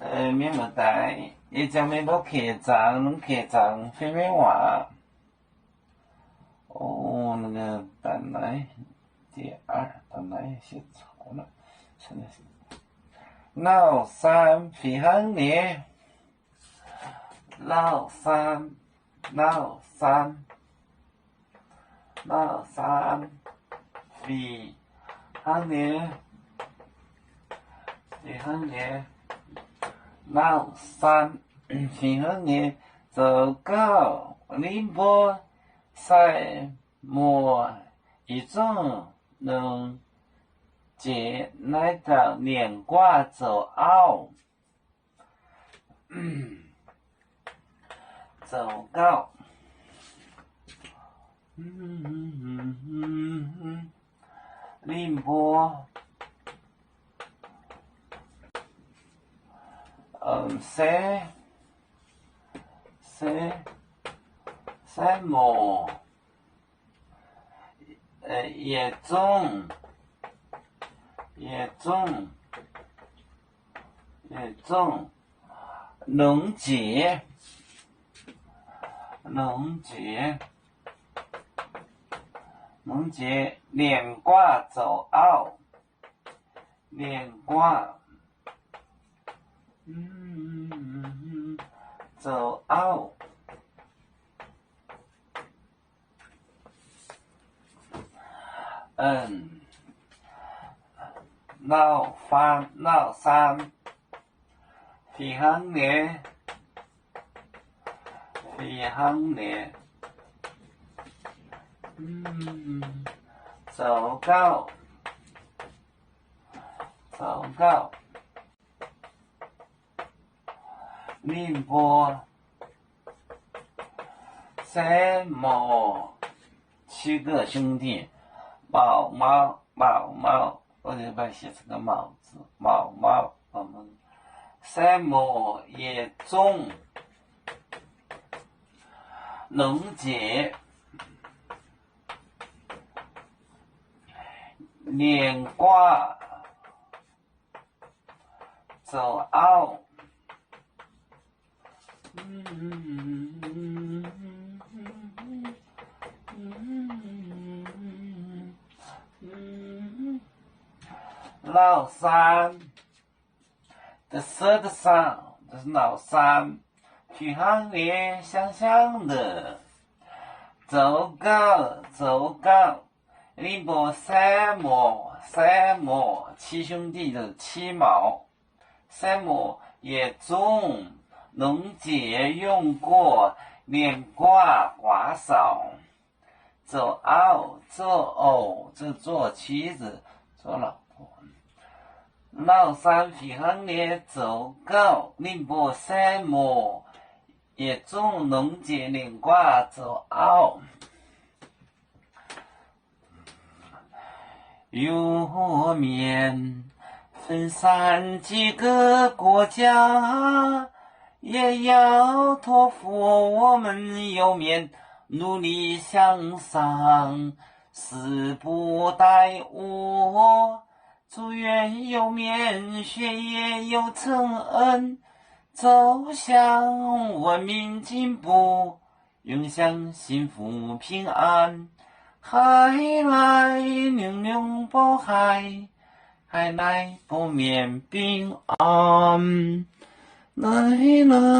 Mienh muoz-doic, ih zanc meih mbuo kec zaangc, longx kec zaangc fai maiv waac? O, da'naaiv, da'naaiv, Lauh Saan fih hnangv nyei. Lauh Saan, Lauh Saan, Lauh Saan fih hnangv nyei, fih hnangv nyei. Lauh Saan fih hnangv nyei, zoux gauh ninh mbuo sai muoc yietc zungv longx jiex naaiv dauh Nienc Guaav zoux auv. Zoux gauh ninh mbuo se, se, sai muoc yietc zungv, yietc zungv, yietc zungv longx jiex, longx jiex, longx jiex Nienc Guaav zoux auv. Nienc Guaav zoux auv. Lauh Saan, Lauh Saan fih hnangv nyei, fih hnangv nyei. Zoux gauh, zoux gauh ninh mbuo se mouc, 七个兄弟, 宝猫, 宝猫, 宝猫, se mouc yietc zungv longx jiex Nienc Guaav zoux auv. Lauh Saan, the third son, the Lauh Saan, fih hnangv nyei, 香香的, zoux gauh, zoux gauh ninh mbuo se mouc, se mouc, 七兄弟 the 七毛, se mouc yietc zungv longx jiex 用过 Nienc Guaav 寡嫂 zoux auv, 做偶, 做妻子, 做老婆. Lauh Saan fih hnangv nyei, zoux gauh ninh mbuo se mouc yietc zungv longx jiex Nienc Guaav zoux auv. 有面分散几个国家，也要托付我们有面努力向上，誓不耽误。祝愿有面学业有成恩，走向文明进步， 永享幸福平安。海来玲珑宝海，海来不免平安。来来